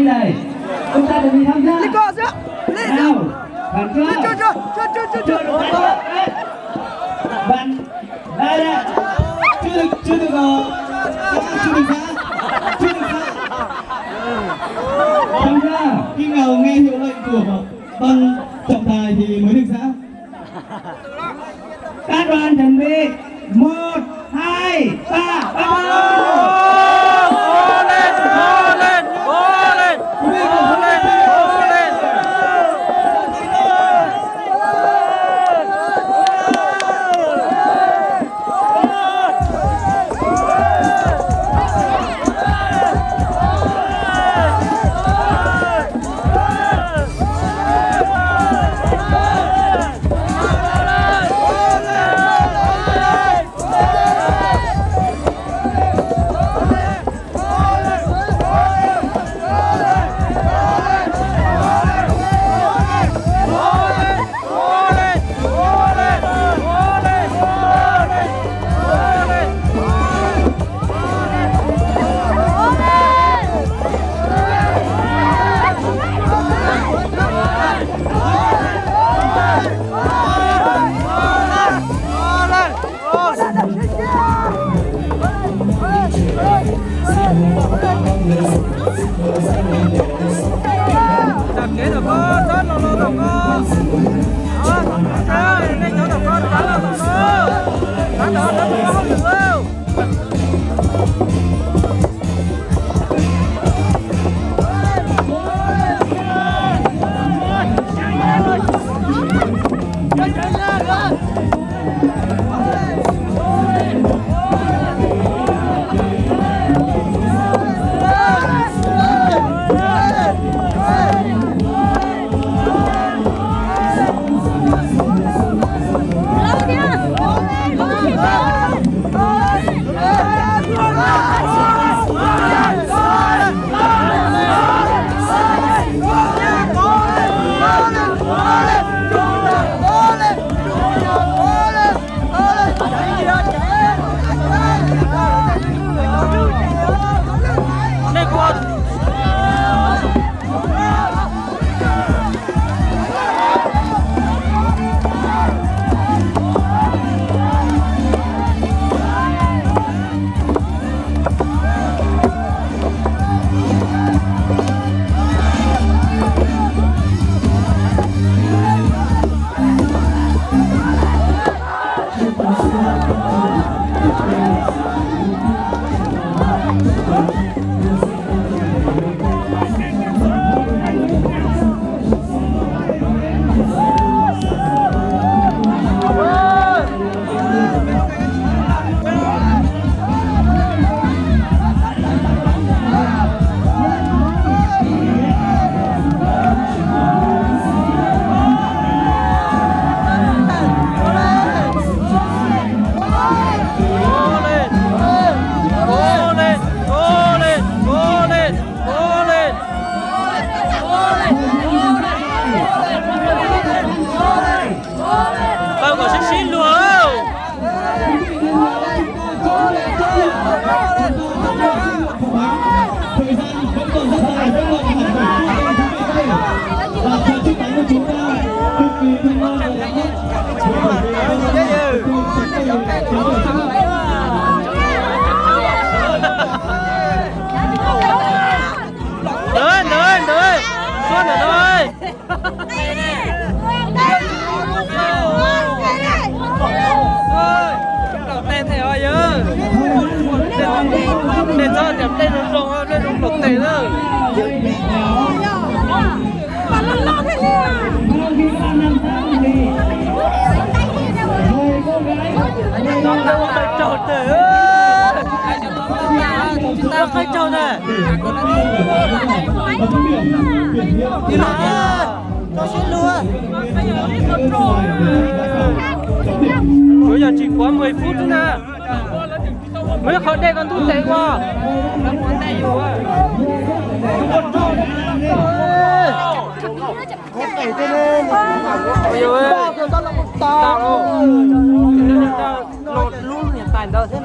Này, chúng ta chuẩn bị tham gia. Nào, bạn chưa? Chưa, chưa, chưa, chưa, chưa. Bạn, đây, đây. Chưa được, chưa được, ờ, chưa được xả. Chưa được xả. Tham gia. Khi nào nghe hiệu lệnh của ban trọng tài thì mới được xả. Các đoàn chuẩn bị, một, hai, ba, bắt đầu. Tau kom sib sib luag. Ntawd, ntawd, ntawd, suab ntawm no. Tes thiab os yawg. Tes txhob tias plej zoo zoo, plej zoo plaum tes na. Tsis tas qawj tsaug ntag. Kuv yog tsis kuav mus ib phub xwb na. Muaj ib qho dej koj ntub tes ua. Los lub niam tais ntawd thiab.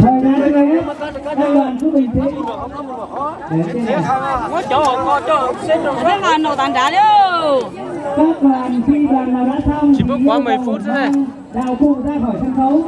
Thời gian đây, các bạn cứ bình tĩnh. Để xem nào. Các bạn khi đoàn nào đã xong thì yêu cầu mang đạo cụ ra khỏi sân khấu.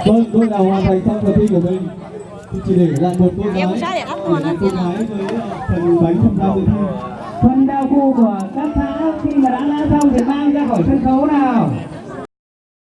Vâng, đội nào hoàn thành xong phần thi của mình thì chỉ để lại một cô gái để làm cô gái với phần bánh trong tay người thân. Phần đạo cụ của các xã khi mà đã làm xong thì mang ra khỏi sân khấu nào.